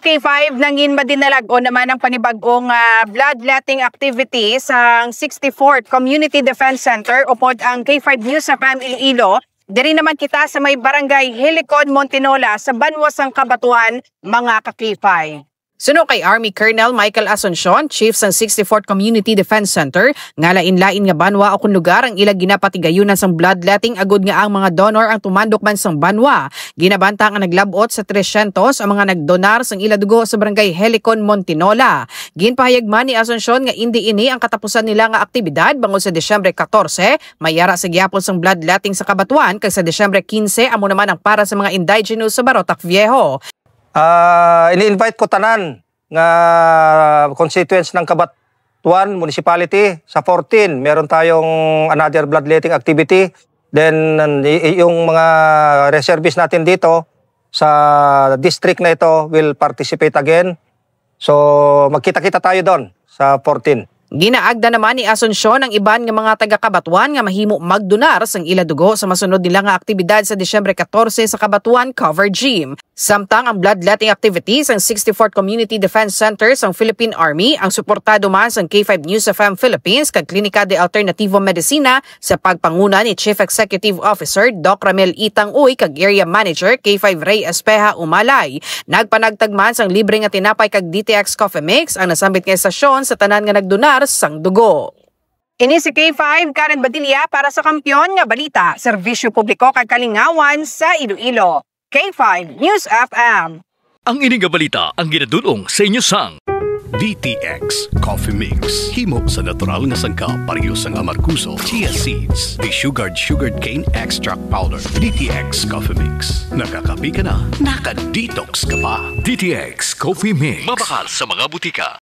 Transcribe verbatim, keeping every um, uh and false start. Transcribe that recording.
K five, nangin madinalag-on naman ang panibag-ong, ah, bloodletting activity sa sixty-fourth Community Defense Center upod ang K five News F M Iloilo. Diri naman kita sa may Barangay Helicon, Montinola, sa banwa sang Cabatuan, mga ka-K five. Suno kay Army Colonel Michael Asuncion, Chief sang sixty-fourth Community Defense Center, nga lain-lain nga banwa o kon lugar ang ila ginapatigayunan sang bloodletting agud nga ang mga donor ang tumandok man sang banwa. Ginabantang ang naglab-ot sa tresyentos ang mga nagdonar sang ila dugo sa Barangay Helicon, Montinola. Ginpahayag man ni Asuncion nga indi ini ang katapusan nila nga aktibidad, bangod sa Disyembre katorse, may yara sa gihapon sang bloodletting sa Cabatuan, kag sa Disyembre kinse amo naman ang para sa mga indigenous sa Barotac Viejo. Ah, ini-invite ko tanan nga constituents ng Cabatuan Municipality. Sa fourteen, meron tayong another bloodletting activity. Then, y-, y-, yung mga reservists natin dito sa district na ito will participate again. So, magkita-kita tayo doon sa fourteen. Ginaagda naman ni Asuncion ang iban nga mga taga-Cabatuan nga mahimo magdonar sang ila dugo sa masunod nila nga aktibidad sa Disyembre katorse sa Cabatuan Cover Gym. Samtang ang bloodletting activities sang sixty-fourth Community Defense Center sang Philippine Army, ang suportado man sang K five News F M Philippines kag Klinika de Alternativo Medicina, sa pagpanguna ni Chief Executive Officer Doc Ramel Itang Uy kag Area Manager K five Ray Espeha Umalay. Nagpanagtag man sang libre nga tinapay kag D T X Coffee Mix ang nasambit nga estasyon sa tanan nga nagdonar sang dugo. Ini si K five, Karen Badilla para sa Kampiyon nga Balita, Serbisyo Publiko kag Kalingawan sa Iloilo. K five News F M. Ang ini nga balita ang ginadul-ong sa inyo sang D T X Coffee Mix. Himo sa natural nga sangkap, pareho sang amargoso, chia seeds, desugared sugarcane extract powder. D T X Coffee Mix. Nakakape ka na, naka-detox ka pa. D T X Coffee Mix. Mabakal sa mga butika.